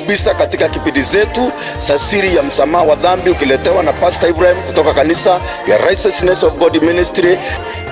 kabisa katika kipindi zetu za Siri ya Msamaha wa Dhambi, ukiletewa na Pastor Ibrahim kutoka kanisa ya Righteousness of God Ministry.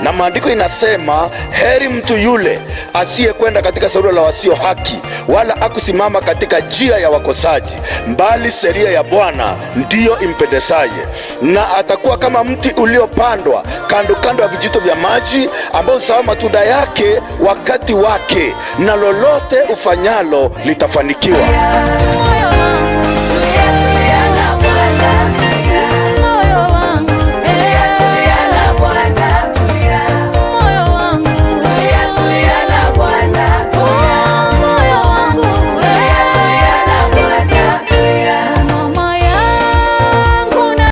Na maandiko inasema heri mtu yule asiyekwenda katika shauri la wasio haki, wala akusimama katika njia ya wakosaji, bali sheria ya Bwana ndiyo impendezaye, na atakuwa kama mti uliopandwa kando kando ya vijito vya maji, ambao huzaa matunda yake wakati wake, na lolote ufanyalo litafanikiwa. Moyo wangu tulia, tulia na Bwana, tulia. Moyo wangu tulia, tulia na Bwana, tulia. Moyo wangu tulia, tulia na Bwana, tulia. Moyo wangu tulia, tulia na Bwana, tulia. Mama yangu na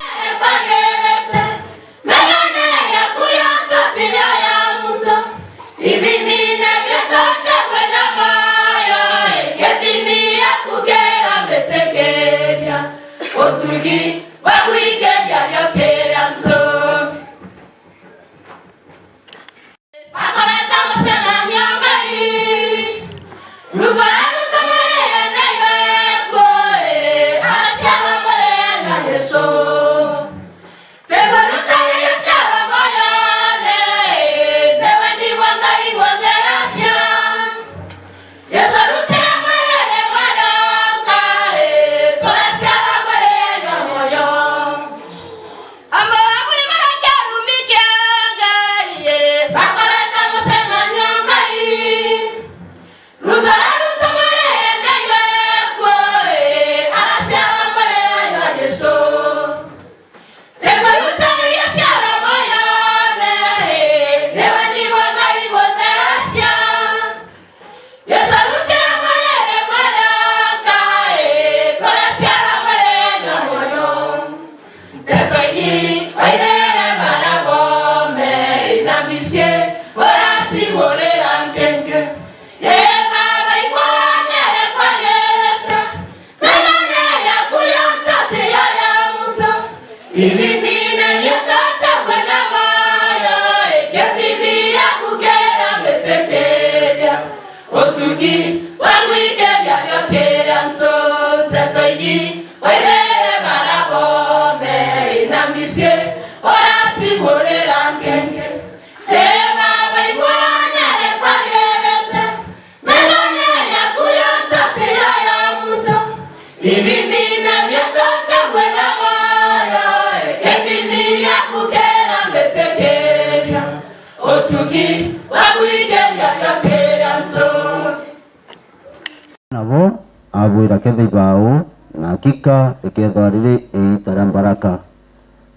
Nabo agwira ketha ibao na hakika ikethwa riri iita rĩa baraka,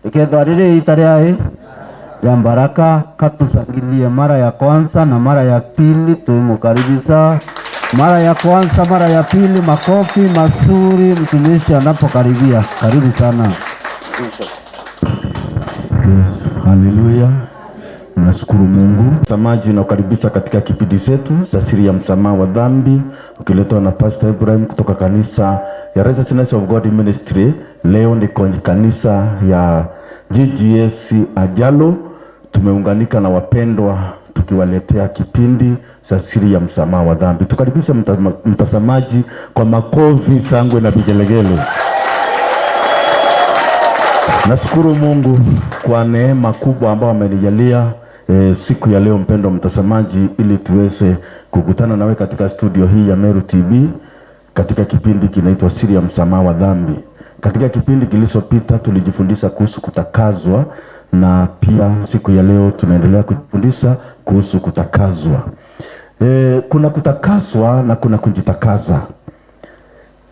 ikethwa riri iita rĩa baraka. Katusangilie mara ya kwanza na mara ya pili, tuimukaribisha mara ya kwanza, mara ya pili, makofi mazuri mtumishi anapokaribia. Karibu sana. Yes, haleluya. Nashukuru Mungu. Mtazamaji, nakukaribisha katika kipindi chetu cha Siri ya Msamaha wa Dhambi, ukiletwa na Pastor Ibrahim kutoka kanisa ya Righteousness of God Ministry. Leo ni kwenye kanisa ya GGS Ajalo, tumeunganika na wapendwa tukiwaletea kipindi cha Siri ya Msamaha wa Dhambi. Tukaribisha mtazamaji kwa makofi, shangwe na vigelegele. Nashukuru Mungu kwa neema kubwa ambayo amenijalia siku ya leo, mpendwa mtazamaji, ili tuweze kukutana nawe katika studio hii ya Meru TV katika kipindi kinaitwa Siri ya Msamaha wa Dhambi. Katika kipindi kilichopita tulijifundisha kuhusu kutakazwa, na pia siku ya leo tunaendelea kujifundisha kuhusu kutakazwa. Kuna kutakaswa na kuna kujitakaza.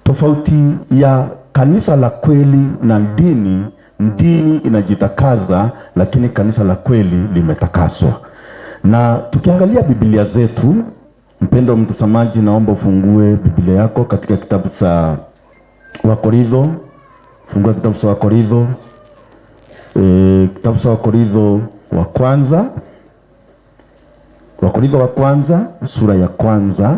Tofauti ya kanisa la kweli na dini, dini inajitakaza, lakini kanisa la kweli limetakaswa. Na tukiangalia Biblia zetu, mpendo mtazamaji, naomba ufungue Biblia yako katika kitabu cha Wakorintho. Fungua kitabu cha Wakorintho, kitabu cha Wakorintho wa kwanza, Wakorintho wa kwanza sura ya kwanza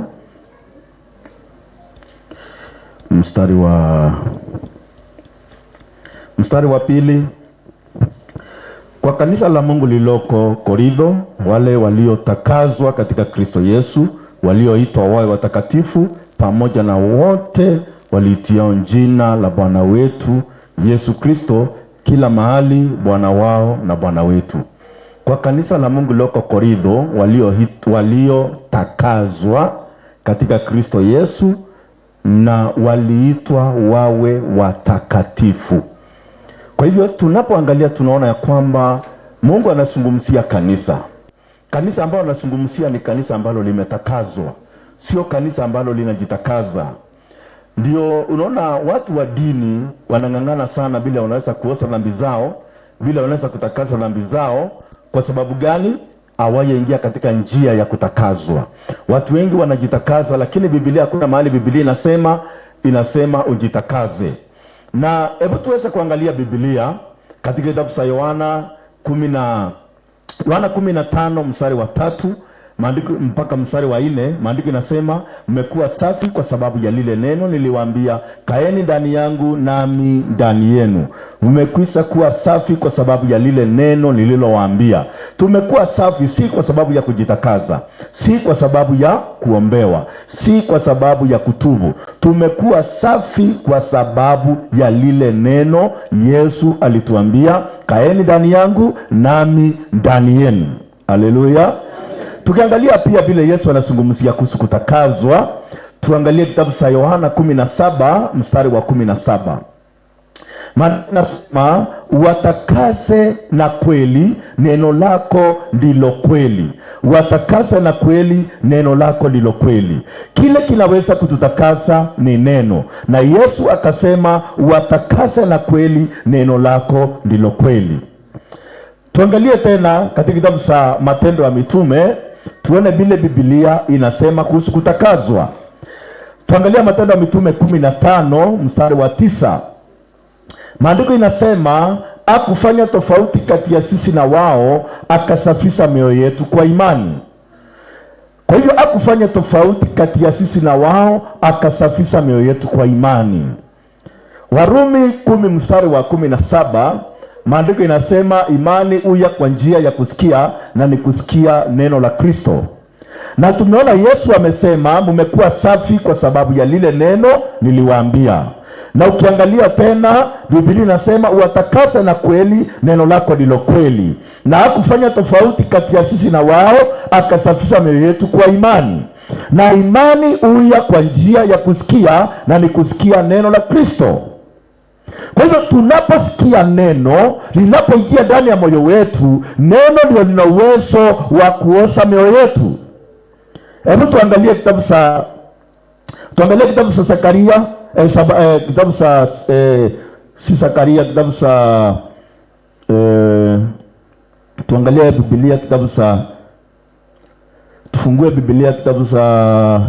mstari wa pili. Kwa kanisa la Mungu lililoko Korintho, wale waliotakazwa katika Kristo Yesu, walioitwa wawe watakatifu, pamoja na wote waliitiao jina la Bwana wetu Yesu Kristo kila mahali, Bwana wao na Bwana wetu. Kwa kanisa la Mungu liloko Korintho, waliotakazwa katika Kristo Yesu na waliitwa wawe watakatifu. Kwa hivyo tunapoangalia tunaona ya kwamba Mungu anazungumzia kanisa. Kanisa ambalo anazungumzia ni kanisa ambalo limetakazwa, sio kanisa ambalo linajitakaza. Ndio unaona watu wa dini wanang'ang'ana sana bila wanaweza kuosa dhambi zao, bila wanaweza kutakaza dhambi zao. Kwa sababu gani? Hawajaingia katika njia ya kutakazwa. Watu wengi wanajitakaza, lakini Biblia, hakuna mahali Biblia inasema ujitakaze. Na hebu tuweze kuangalia Biblia katika kitabu cha Yohana 15 mstari wa 3 maandiko mpaka mstari wa 4. Maandiko inasema, mmekuwa safi kwa sababu ya lile neno niliwaambia, kaeni ndani yangu nami ndani yenu. Mmekwisha kuwa safi kwa sababu ya lile neno nililowaambia. Tumekuwa safi si kwa sababu ya kujitakaza, si kwa sababu ya kuombewa, si kwa sababu ya kutubu. Tumekuwa safi kwa sababu ya lile neno Yesu alituambia, kaeni ndani yangu nami ndani yenu. Haleluya. Tukiangalia pia vile Yesu anazungumzia kuhusu kutakazwa, tuangalie kitabu cha Yohana 17 mstari wa 17. Maana nasema, watakase na kweli, neno lako ndilo kweli. Watakase na kweli, neno lako ndilo kweli. Kile kinaweza kututakasa ni neno, na Yesu akasema watakase na kweli, neno lako ndilo kweli. Tuangalie tena katika kitabu cha Matendo ya Mitume, tuone vile Biblia inasema kuhusu kutakazwa. Tuangalie Matendo ya Mitume 15 mstari wa 9. Maandiko inasema, hakufanya tofauti kati ya sisi na wao, akasafisha mioyo yetu kwa imani. Kwa hivyo hakufanya tofauti kati ya sisi na wao, akasafisha mioyo yetu kwa imani. Warumi 10 mstari wa 17, maandiko inasema imani huja kwa njia ya kusikia, na ni kusikia neno la Kristo. Na tumeona Yesu amesema mmekuwa safi kwa sababu ya lile neno niliwaambia. Na ukiangalia tena Biblia inasema uwatakase na kweli, neno lako ndilo kweli. Na hakufanya tofauti kati ya sisi na wao, akasafisha mioyo yetu kwa imani. Na imani huja kwa njia ya kusikia, na ni kusikia neno la Kristo. Kwa hivyo tunaposikia neno, linapoingia ndani ya moyo wetu, neno ndio lina uwezo wa kuosha mioyo yetu. Hebu tuangalie kitabu cha, tuangalie kitabu cha Zakaria, kitabu cha, si Zakaria, kitabu cha, tuangalie Biblia kitabu cha, tufungue Biblia kitabu cha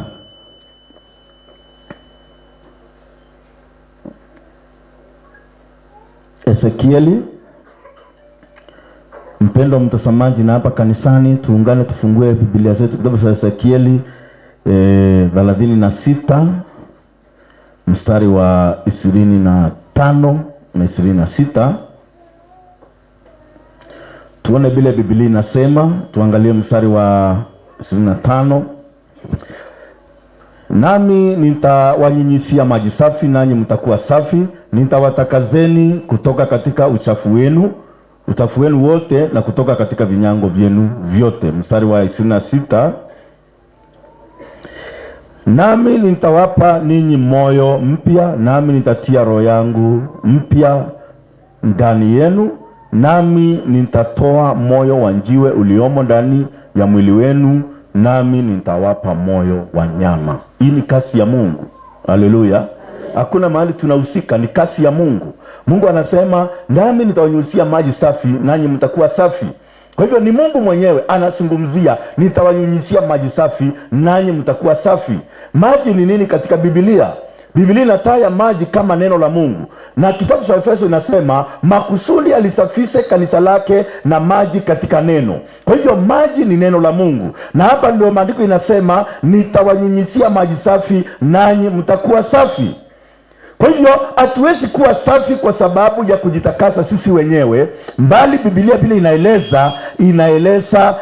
Ezekieli. Mpendwa mtazamaji, na hapa kanisani tuungane tufungue Biblia zetu kitabu cha Ezekieli 36 mstari wa 25 na 26. Tuone vile Biblia inasema. Tuangalie mstari wa 25. Nami nitawanyunyizia maji safi, nanyi mtakuwa safi. Nitawatakazeni kutoka katika uchafu wenu, uchafu wenu wote, na kutoka katika vinyango vyenu vyote. Mstari wa 26. Nami nitawapa ninyi moyo mpya, nami nitatia roho yangu mpya ndani yenu, nami nitatoa moyo wa njiwe uliomo ndani ya mwili wenu, nami nitawapa moyo wa nyama. Hii ni kazi ya Mungu. Haleluya. Hakuna mahali tunahusika, ni kazi ya Mungu. Mungu anasema nami nitawanyunyizia maji safi, nanyi mtakuwa safi. Kwa hivyo ni Mungu mwenyewe anazungumzia, nitawanyunyizia maji safi, nanyi mtakuwa safi. Maji ni nini katika Biblia? Biblia inataja maji kama neno la Mungu. Na kitabu cha Efeso inasema makusudi alisafishe kanisa lake na maji katika neno. Kwa hivyo maji ni neno la Mungu. Na hapa ndio maandiko inasema nitawanyunyizia maji safi, nanyi mtakuwa safi. Kwa hivyo hatuwezi kuwa safi kwa sababu ya kujitakasa sisi wenyewe, bali Biblia vile inaeleza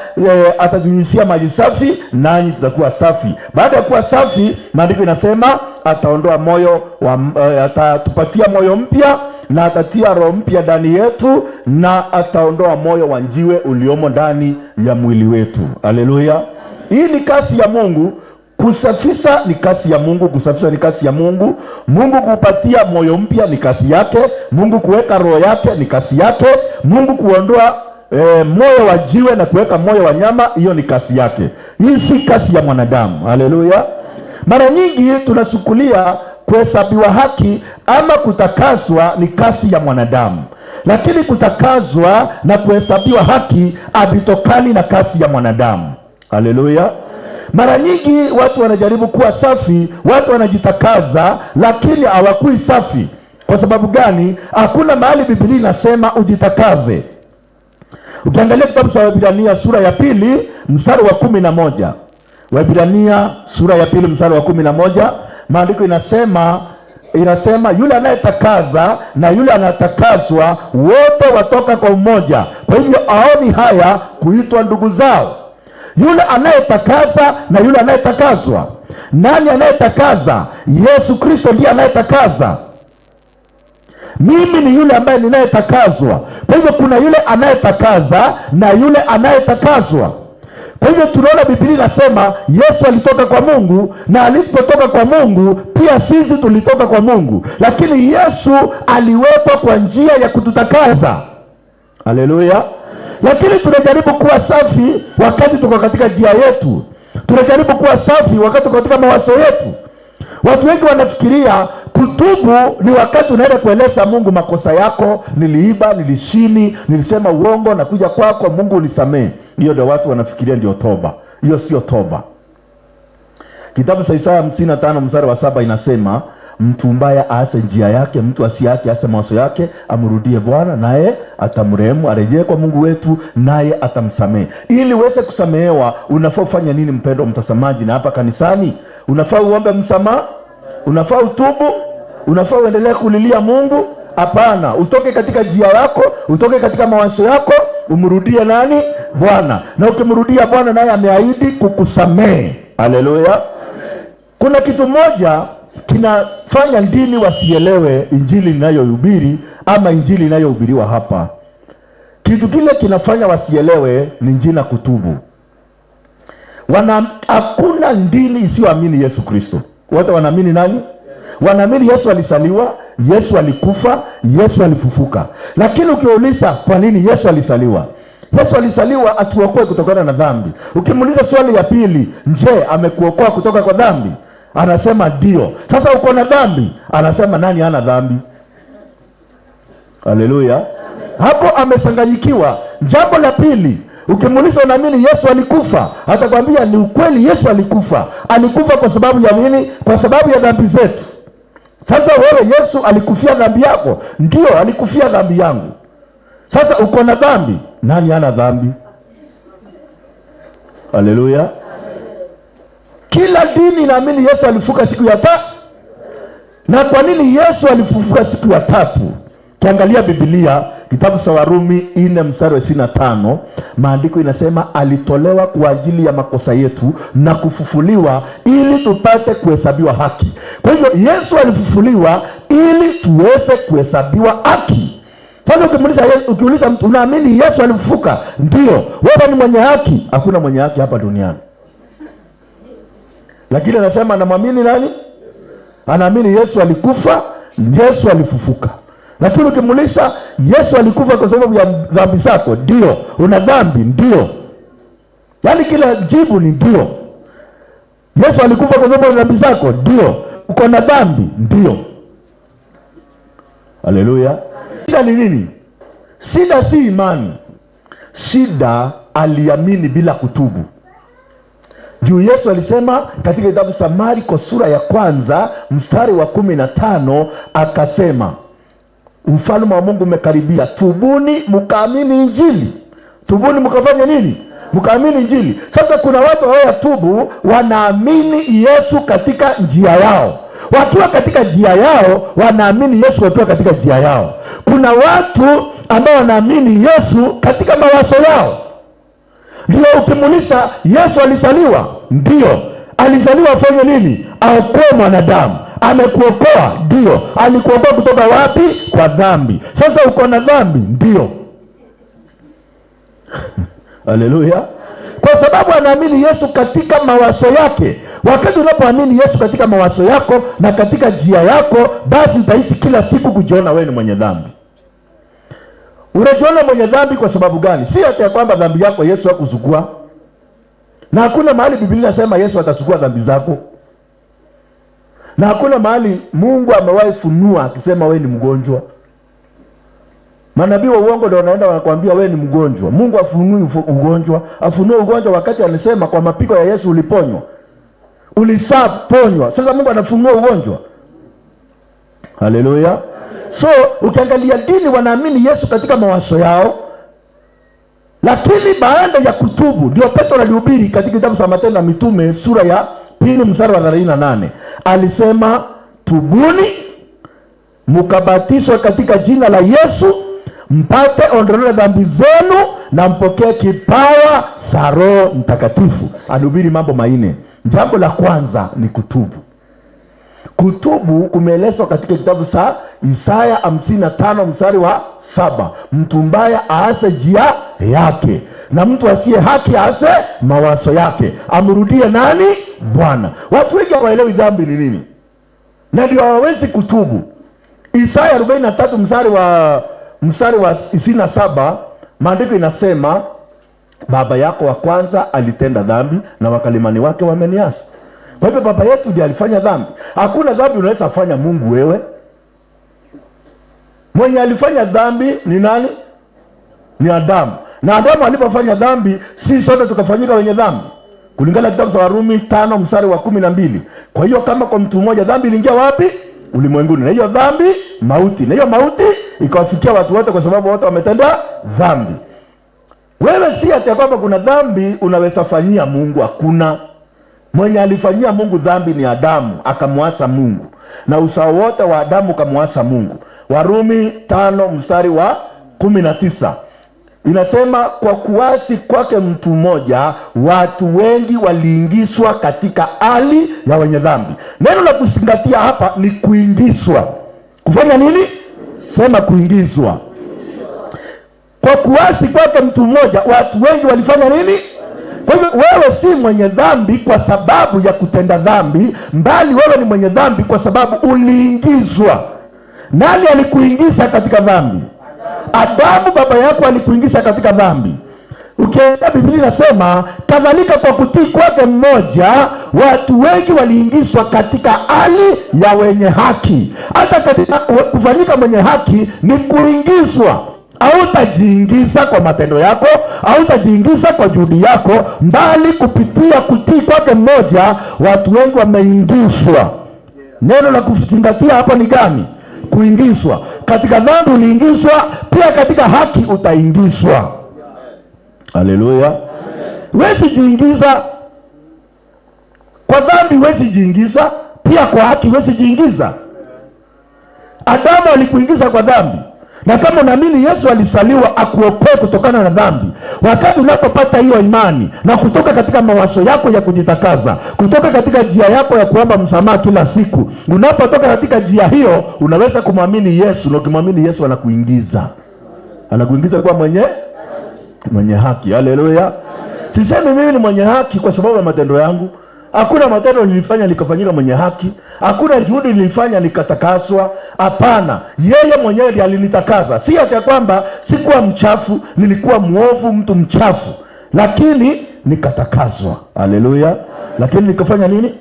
atatunyunyizia maji safi nanyi tutakuwa safi. Baada ya kuwa safi, maandiko inasema Ataondoa moyo wa, atatupatia moyo mpya na atatia roho mpya ndani yetu, na ataondoa moyo wa njiwe uliomo ndani ya mwili wetu. Haleluya! Hii ni kazi ya Mungu. Kusafisha ni kazi ya Mungu, kusafisha ni kazi ya Mungu. Mungu kupatia moyo mpya ni kazi yake. Mungu kuweka roho yake ni kazi yake. Mungu kuondoa moyo wa jiwe na kuweka moyo wa nyama, hiyo ni kazi yake. Hii si kazi ya mwanadamu. Haleluya! Mara nyingi tunasukulia kuhesabiwa haki ama kutakaswa ni kazi ya mwanadamu, lakini kutakaswa na kuhesabiwa haki havitokani na kazi ya mwanadamu. Haleluya! Mara nyingi watu wanajaribu kuwa safi, watu wanajitakaza, lakini hawakui safi. Kwa sababu gani? Hakuna mahali Biblia inasema ujitakaze. Ukiangalia kitabu cha Waebrania sura ya 2 mstari wa 11, Waebrania sura ya 2 mstari wa 11, maandiko inasema yule anayetakaza na yule anatakazwa wote watoka kwa umoja, kwa hivyo aoni haya kuitwa ndugu zao. Yule anayetakaza na yule anayetakazwa. Nani anayetakaza? Yesu Kristo ndiye anayetakaza. Mimi ni yule ambaye ninayetakazwa. Kwa hivyo kuna yule anayetakaza na yule anayetakazwa. Kwa hivyo tunaona Biblia inasema Yesu alitoka kwa Mungu, na alipotoka kwa Mungu pia sisi tulitoka kwa Mungu, lakini Yesu aliwekwa kwa njia ya kututakaza. Haleluya! Lakini tunajaribu kuwa safi wakati tuko katika njia yetu, tunajaribu kuwa safi wakati tuko katika mawazo yetu. Watu wengi wanafikiria kutubu ni wakati unaenda kueleza Mungu makosa yako, niliiba, nilishini, nilisema uongo, nakuja kwako Mungu unisamee. Hiyo ndio watu wanafikiria ndio toba. Hiyo sio toba. Kitabu cha Isaya 55 mstari wa 7 inasema, mtu mbaya aase njia yake, mtu asiye aase mawazo yake, amrudie Bwana naye atamrehemu, arejee kwa Mungu wetu naye atamsamehe. Ili uweze kusamehewa unafaa ufanye nini, mpendwa mtazamaji? Na hapa kanisani unafaa uombe msamaha? Unafaa utubu? Unafaa uendelee kulilia Mungu? Hapana, utoke katika njia yako, utoke katika mawazo yako, umrudie nani? Bwana. Na ukimrudia Bwana naye ameahidi kukusamehe. Haleluya. Kuna kitu moja kinafanya dini wasielewe injili ninayohubiri ama injili inayohubiriwa hapa. Kitu kile kinafanya wasielewe ni jina kutubu. Hakuna dini isiyoamini Yesu Kristo. Wote wanaamini nani? Wanaamini Yesu alisaliwa, Yesu alikufa, Yesu alifufuka. Lakini ukiuliza kwa nini Yesu alisaliwa? Yesu alisaliwa atuokoe kutokana na dhambi. Ukimuuliza swali ya pili, je, amekuokoa kutoka kwa dhambi? Anasema ndio. Sasa uko na dhambi? Anasema nani hana dhambi? Haleluya. Hapo amechanganyikiwa. Jambo la pili, ukimuuliza unaamini Yesu alikufa, atakwambia ni ukweli, Yesu alikufa. Alikufa kwa sababu ya nini? Kwa sababu ya dhambi zetu. Sasa wewe, Yesu alikufia dhambi yako? Ndio, alikufia dhambi yangu. Sasa uko na dhambi? Nani hana dhambi? Haleluya. Kila dini inaamini Yesu alifufuka siku ya tatu. Na kwa nini Yesu alifufuka siku ya tatu? Kiangalia Biblia, kitabu cha Warumi 4 mstari wa 25, maandiko inasema alitolewa kwa ajili ya makosa yetu na kufufuliwa ili tupate kuhesabiwa haki. Kwa hivyo Yesu alifufuliwa ili tuweze kuhesabiwa haki. Sasa ukiuliza mtu unaamini Yesu alifufuka? Ndio. Wewe ni mwenye haki? Hakuna mwenye haki hapa duniani. Lakini anasema anamwamini nani? Anaamini Yesu alikufa, Yesu alifufuka. Lakini ukimuuliza Yesu alikufa kwa sababu ya dhambi zako? Ndio. Una dhambi? Ndio. Yaani kila jibu ni ndio. Yesu alikufa kwa sababu ya dhambi zako? Ndio. Uko na dhambi? Ndio. Haleluya. Shida ni nini? Shida si imani. Shida aliamini bila kutubu. Juu Yesu alisema katika kitabu cha Marko sura ya 1 mstari wa 15, akasema ufalme wa Mungu umekaribia, tubuni mkaamini injili. Tubuni mkafanye nini? Mkaamini injili. Sasa kuna watu hawayatubu, wanaamini Yesu katika njia yao. Wakiwa katika njia yao wanaamini Yesu wakiwa katika njia yao. Kuna watu ambao wanaamini Yesu katika mawazo yao. Ndio ukimuuliza Yesu alizaliwa? Ndio. Alizaliwa afanye nini? Aokoe mwanadamu. Amekuokoa? Ndio. Alikuokoa kutoka wapi? Kwa dhambi. Sasa uko na dhambi? Ndio. Haleluya! Kwa sababu anaamini Yesu katika mawazo yake. Wakati unapoamini Yesu katika mawazo yako na katika njia yako, basi utaishi kila siku kujiona wewe ni mwenye dhambi. Unajiona mwenye dhambi kwa sababu gani? Si hata ya kwamba dhambi yako Yesu hakusugua, na hakuna mahali Biblia inasema Yesu atasugua dhambi zako, na hakuna mahali Mungu amewahi funua akisema wewe ni mgonjwa. Manabii wa uongo ndio wanaenda wanakuambia wewe ni mgonjwa. Mungu afunui ugonjwa, afunue ugonjwa wakati alisema kwa mapigo ya Yesu uliponywa, ulisaponywa. Sasa Mungu anafunua ugonjwa. Haleluya! So ukiangalia dini, wanaamini Yesu katika mawazo yao, lakini baada ya kutubu, ndio Petro alihubiri katika kitabu cha Matendo ya Mitume sura ya 2 mstari wa 38, alisema tubuni mkabatizwe katika jina la Yesu mpate ondoleo la dhambi zenu na mpokee kipawa cha Roho Mtakatifu. Alihubiri mambo manne. Jambo la kwanza ni kutubu. Kutubu kumeelezwa katika kitabu cha Isaya 55 mstari wa 7, mtu mbaya aase njia yake na mtu asiye haki aase mawazo yake, amrudie nani? Bwana. Watu wengi hawaelewi dhambi ni nini, na ndio hawawezi kutubu. Isaya 43 mstari wa 27, maandiko inasema baba yako wa kwanza alitenda dhambi na wakalimani wake wameniasi. Kwa hivyo baba yetu ndiye alifanya dhambi. Hakuna dhambi unaweza fanya Mungu wewe. Mwenye alifanya dhambi ni nani? Ni Adamu. Na Adamu alipofanya dhambi, si sote tukafanyika wenye dhambi, kulingana na kitabu cha Warumi 5 mstari wa 12. Kwa hiyo kama kwa mtu mmoja dhambi iliingia wapi? Ulimwenguni, na hiyo dhambi mauti, na hiyo mauti ikawafikia watu wote, kwa sababu wote wametenda dhambi. Wewe si ati kwamba kuna dhambi unaweza fanyia Mungu, hakuna. Mwenye alifanyia Mungu dhambi ni Adamu, akamwasa Mungu, na uzao wote wa Adamu ukamwasa Mungu. Warumi 5 mstari wa 19 inasema kwa kuasi kwake mtu mmoja watu wengi waliingizwa katika hali ya wenye dhambi. Neno la kuzingatia hapa ni kuingizwa. Kufanya nini? Sema kuingizwa. Kwa kuasi kwake mtu mmoja watu wengi walifanya nini? Kwa hivyo wewe si mwenye dhambi kwa sababu ya kutenda dhambi, mbali wewe ni mwenye dhambi kwa sababu uliingizwa. Nani alikuingiza katika dhambi? Adamu baba yako alikuingiza katika dhambi. Ukienda Biblia inasema kadhalika kwa kutii kwake mmoja watu wengi waliingizwa katika hali ya wenye haki. Hata katika kufanyika mwenye haki ni kuingizwa. Hautajiingiza kwa matendo yako, hautajiingiza kwa juhudi yako, mbali kupitia kutii kwake mmoja watu wengi wameingizwa. Neno la kuzingatia hapa ni gani? Kuingizwa. Katika dhambi uliingizwa, pia katika haki utaingizwa. Haleluya! Huwezi jiingiza kwa dhambi, huwezi jiingiza pia kwa haki, huwezi jiingiza. Adamu alikuingiza kwa dhambi, na kama unaamini Yesu alisaliwa akuokoe kutokana na dhambi, wakati unapopata hiyo imani na kutoka katika mawazo yako ya kujitakaza, kutoka katika njia yako ya kuomba msamaha kila siku, unapotoka katika njia hiyo unaweza kumwamini Yesu, na ukimwamini Yesu anakuingiza, anakuingiza kuwa mwenye haki. Haleluya! Sisemi mimi ni mwenye haki kwa sababu ya matendo yangu. Hakuna matendo nilifanya nikafanyika mwenye haki. Hakuna juhudi nilifanya nikatakaswa. Hapana, yeye mwenyewe ndiye alinitakaza. Si ati kwamba sikuwa mchafu, nilikuwa mwovu, mtu mchafu, lakini nikatakaswa. Haleluya! Lakini nikafanya nini?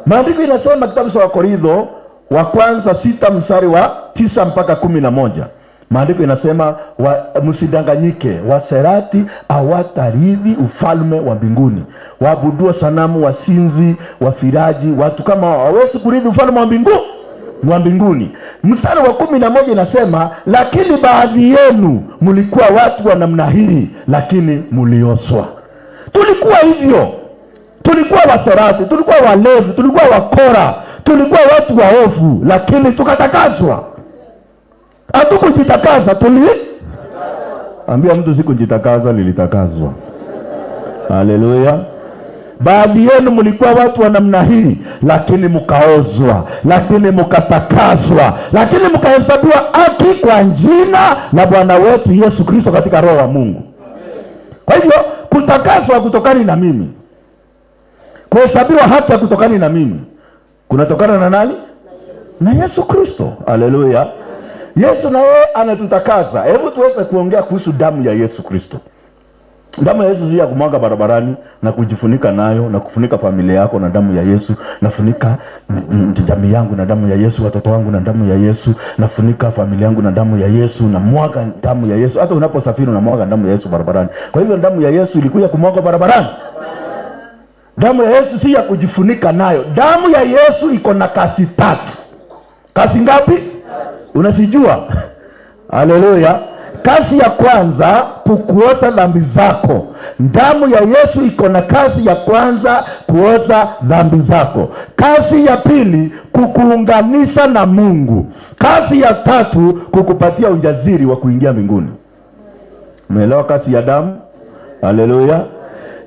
Maandiko inasema kitabu cha Wakorintho wa kwanza 6 mstari wa 9 mpaka 11. Maandiko inasema msidanganyike, waserati hawatarithi ufalme wa mbinguni. Waabuduo sanamu, wasinzi, wafiraji, watu kama hao hawawezi kurithi ufalme wa wa mbinguni. Mstari wa 11 inasema, lakini baadhi yenu mlikuwa watu wa namna hii, lakini mlioswa. Tulikuwa hivyo, tulikuwa waserati, tulikuwa walevi, tulikuwa wakora, tulikuwa watu waovu, lakini tukatakaswa. Hatukujitakaza, tuli ambia mtu sikujitakaza, nilitakazwa. Haleluya. Baadhi yenu mlikuwa watu wa namna hii, lakini mkaozwa, lakini mkatakaswa, lakini mkahesabiwa haki kwa jina la Bwana wetu Yesu Kristo katika Roho wa Mungu. Kwa hivyo kutakaswa kutokani na mimi, kuhesabiwa haki hakutokani na mimi, kunatokana na nani? Na Yesu Kristo. Haleluya! Yesu na yeye anatutakasa. Hebu tuweze kuongea kuhusu damu ya Yesu Kristo. Damu ya Yesu si ya kumwaga barabarani na kujifunika nayo na kufunika familia yako na damu ya Yesu. Nafunika jamii yangu na damu ya Yesu, watoto wangu na damu ya Yesu, nafunika familia yangu na damu ya Yesu, na mwaga damu ya Yesu. Hata unaposafiri unamwaga damu ya Yesu barabarani. Kwa hivyo damu ya Yesu ilikuja kumwaga barabarani. Damu ya Yesu si ya kujifunika nayo. Damu ya Yesu iko na kasi tatu. Kasi ngapi? Unasijua? Haleluya. Kazi ya kwanza, kukuosha dhambi zako. Damu ya Yesu iko na kazi ya kwanza, kuosha dhambi zako. Kazi ya pili, kukuunganisha na Mungu. Kazi ya tatu, kukupatia ujasiri wa kuingia mbinguni. Umeelewa kazi ya damu? Haleluya.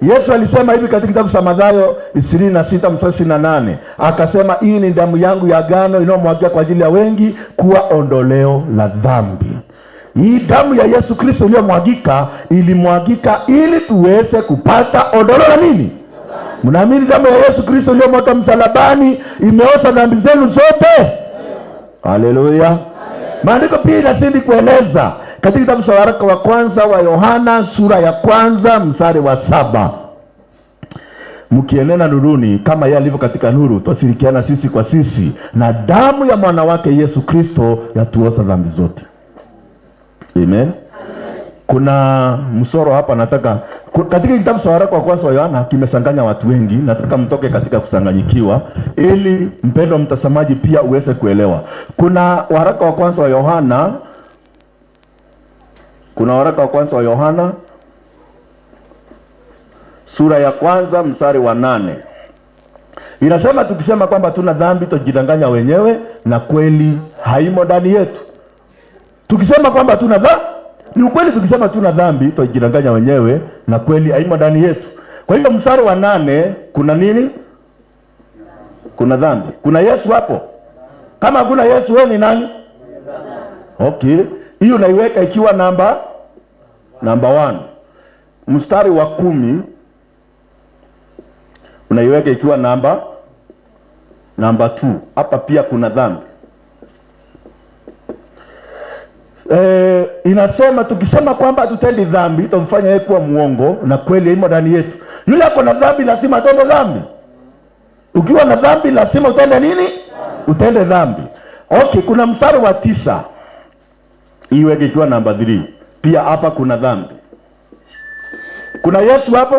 Yesu alisema hivi katika kitabu cha Mathayo 26 mstari 28, akasema hii ni damu yangu ya agano inayomwagia kwa ajili ya wengi kuwa ondoleo la dhambi. Hii damu ya Yesu Kristo iliyomwagika ilimwagika ili tuweze kupata ondoleo la nini? Mnaamini damu ya Yesu Kristo iliyomwaga msalabani imeosha dhambi zenu zote? Haleluya. Maandiko pia inazidi kueleza katika kitabu cha waraka wa kwanza wa Yohana sura ya kwanza mstari wa 7, mkienena nuruni kama yeye alivyo katika nuru, twashirikiana sisi kwa sisi, na damu ya mwana wake Yesu Kristo yatuosha dhambi zote. Amen. Kuna msoro hapa nataka katika kitabu cha waraka wa kwanza wa Yohana kimesanganya watu wengi. Nataka mtoke katika kusanganyikiwa ili mpendwa mtazamaji pia uweze kuelewa. Kuna waraka wa kwanza wa Yohana, kuna waraka wa kwanza wa Yohana sura ya kwanza mstari wa 8 inasema, tukisema kwamba tuna dhambi twajidanganya wenyewe na kweli haimo ndani yetu. Tukisema kwamba tuna dhambi, ni ukweli, tukisema tuna dhambi twajidanganya wenyewe na kweli haimo ndani yetu. Kwa hiyo mstari wa 8 kuna nini? Kuna dhambi. Kuna Yesu hapo? Kama hakuna Yesu, wewe ni nani? Okay, hiyo naiweka ikiwa namba 1. Mstari wa 10 unaiweka ikiwa namba 2. Hapa pia kuna dhambi. Inasema tukisema kwamba hatutendi dhambi tumfanya yeye kuwa muongo na kweli haimo ndani yetu. Yule ako na dhambi lazima atende dhambi. Ukiwa na dhambi lazima utende nini? Utende dhambi. Okay, kuna mstari wa 9 iweke ikiwa namba 3. Pia hapa kuna dhambi. Kuna Yesu hapo?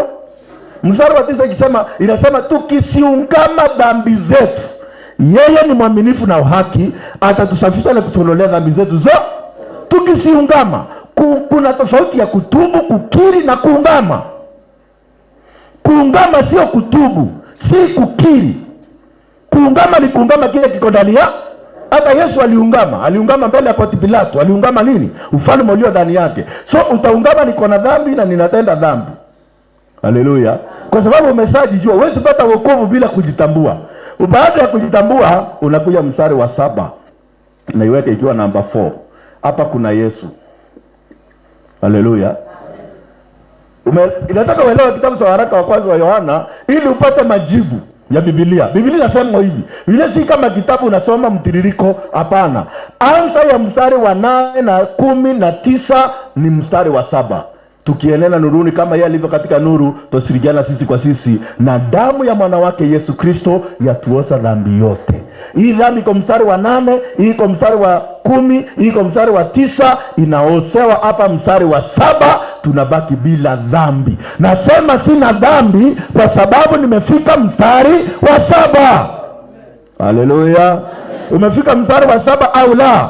Mstari wa 9 inasema tukisiungama dhambi zetu, yeye ni mwaminifu na haki, atatusafisha na kutuondolea dhambi zetu zote. Tukisiungama, kuna tofauti ya kutubu, kukiri na kuungama. Kuungama sio kutubu, si kukiri. Kuungama ni kuungama kile kiko ndani ya. Hata Yesu aliungama, aliungama mbele ya Ponti Pilato, aliungama nini? Ufalme ulio ndani yake. So utaungama niko na dhambi na ninatenda dhambi. Haleluya. Kwa sababu umeshajijua, huwezi kupata wokovu bila kujitambua. Baada ya kujitambua unakuja mstari wa 7. Naiweka ikiwa namba 4. Hapa kuna Yesu. Haleluya. Inataka uelewe kitabu cha waraka wa kwanza wa Yohana ili upate majibu ya Biblia. Biblia inasema hivi. Biblia si kama kitabu unasoma mtiririko, hapana. Ansa ya mstari wa 8 na 10 na 9 ni mstari wa 7. Tukienena nuruni kama yeye alivyo katika nuru, twashirikiana sisi kwa sisi, na damu ya mwana wake Yesu Kristo yatuosha dhambi yote. Hii dhambi iko mstari wa 8, hii iko mstari wa 10, hii iko mstari wa 9, inaosewa hapa mstari wa 7, tunabaki bila dhambi. Nasema sina dhambi kwa sababu nimefika mstari wa 7. Haleluya. Umefika mstari wa 7 au la?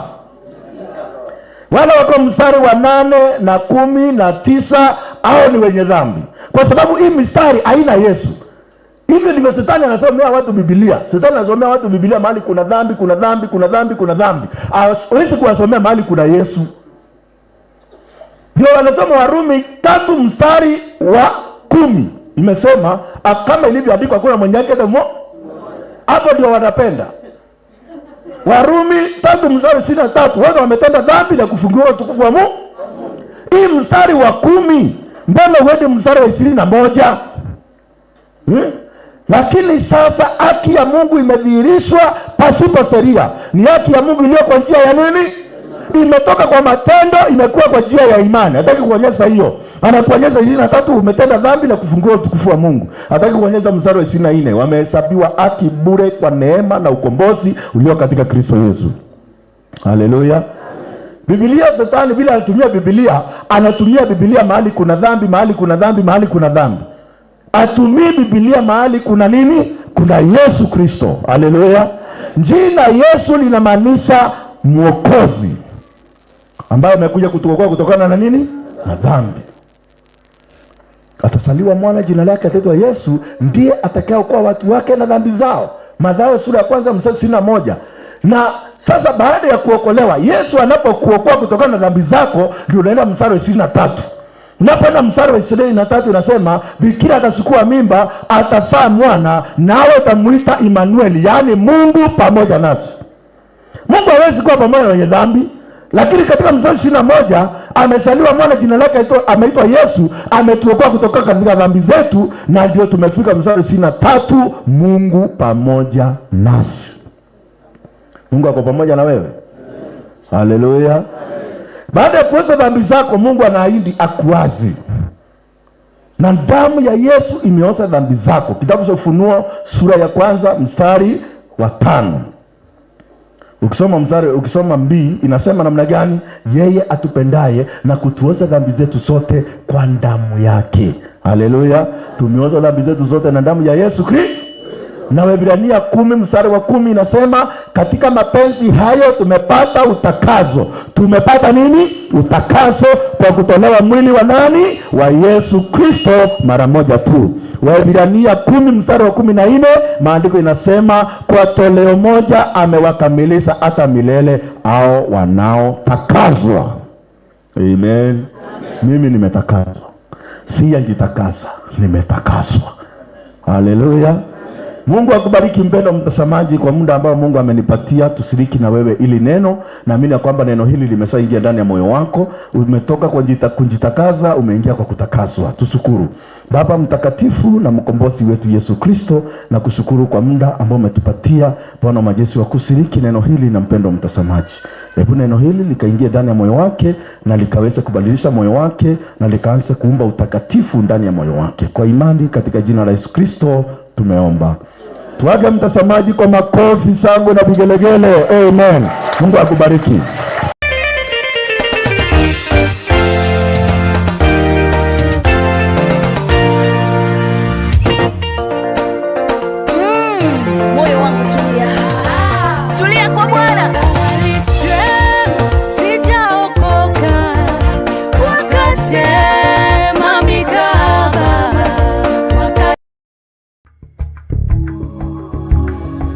Wale wako mstari wa 8 na 10 na 9 hao ni wenye dhambi. Kwa sababu hii mistari haina Yesu. Hivi ndivyo shetani anasomea watu Biblia. Shetani anasomea watu Biblia mahali kuna dhambi, kuna dhambi, kuna dhambi, kuna dhambi. Hawezi kuwasomea mahali kuna Yesu. Ndio wanasoma Warumi 3 mstari wa 10. Imesema Kama ilivyoandikwa, hakuna mwenye haki hata mmoja. Hapo ndio wanapenda. Warumi 3 mstari 63, wote wametenda dhambi na kufungiwa utukufu wa Mungu. Hii mstari wa 10, mbona uende mstari wa 21? Hmm? Lakini sasa haki ya Mungu imedhihirishwa pasipo sheria. Ni haki ya Mungu iliyo kwa njia ya nini? Imetoka kwa matendo, imekuwa kwa njia ya imani. Hataki kuonyesha hiyo, anakuonyesha 23, umetenda dhambi na kufungua utukufu wa Mungu. Hataki kuonyesha mstari wa 24, wamehesabiwa haki bure kwa neema na ukombozi ulio katika Kristo Yesu. Haleluya! Biblia, Shetani vile anatumia Biblia, anatumia Biblia mahali kuna dhambi, mahali kuna dhambi, mahali kuna dhambi. Atumii Biblia mahali kuna nini? Kuna Yesu Kristo. Haleluya! Jina Yesu linamaanisha Mwokozi ambaye amekuja kutuokoa kutokana na nini? Na dhambi. Atazaliwa mwana, jina lake ataitwa Yesu, ndiye atakayeokoa watu wake na dhambi zao. Mathayo sura ya kwanza mstari 61. Na sasa baada ya kuokolewa, Yesu anapokuokoa kutokana na dhambi zako, ndio unaenda mstari wa 23. Unapoenda mstari wa 23 inasema bikira atachukua mimba, atazaa mwana, nawe utamuita Imanueli, yaani Mungu pamoja nasi. Mungu hawezi kuwa pamoja na wenye dhambi, lakini katika mstari 21 amezaliwa mwana, jina lake ameitwa Yesu, ametuokoa kutoka katika dhambi zetu, na ndio tumefika mstari 23, Mungu pamoja nasi. Mungu ako pamoja na wewe. Haleluya! Baada ya kuosha dhambi zako, Mungu anaahidi akuazi, na damu ya Yesu imeosha dhambi zako. Kitabu cha Ufunuo sura ya kwanza mstari wa 5. Ukisoma mstari, ukisoma mbii inasema namna gani? Yeye atupendaye na kutuosha dhambi zetu zote kwa damu yake. Haleluya! Tumeoshwa dhambi zetu zote na damu ya Yesu Kristo. Na Waebrania 10 mstari wa 10 inasema katika mapenzi hayo tumepata utakaso. Tumepata nini? Utakaso kwa kutolewa mwili wa nani? Wa Yesu Kristo mara moja tu. Waebrania 10 mstari wa 14 maandiko inasema kwa toleo moja amewakamilisha hata milele hao wanaotakaswa. Amen. Mimi nimetakaswa, sijajitakasa, nimetakaswa. Haleluya. Mungu akubariki mpendwa mtazamaji, kwa muda ambao Mungu amenipatia tushiriki na wewe ili neno. Naamini ya kwamba neno hili limeshaingia ndani ya moyo wako, umetoka kwa kujitakaza, umeingia kwa kutakaswa. Tushukuru Baba mtakatifu na mkombozi wetu Yesu Kristo, na kushukuru kwa muda ambao umetupatia Bwana wa majeshi wa kushiriki neno hili na mpendwa mtazamaji. Hebu neno hili likaingia ndani ya moyo wake na likaweza kubadilisha moyo wake na likaanza kuumba utakatifu ndani ya moyo wake. Kwa imani katika jina la Yesu Kristo tumeomba. Tuage mtazamaji kwa makofi, shangwe na vigelegele. Amen. Mungu akubariki.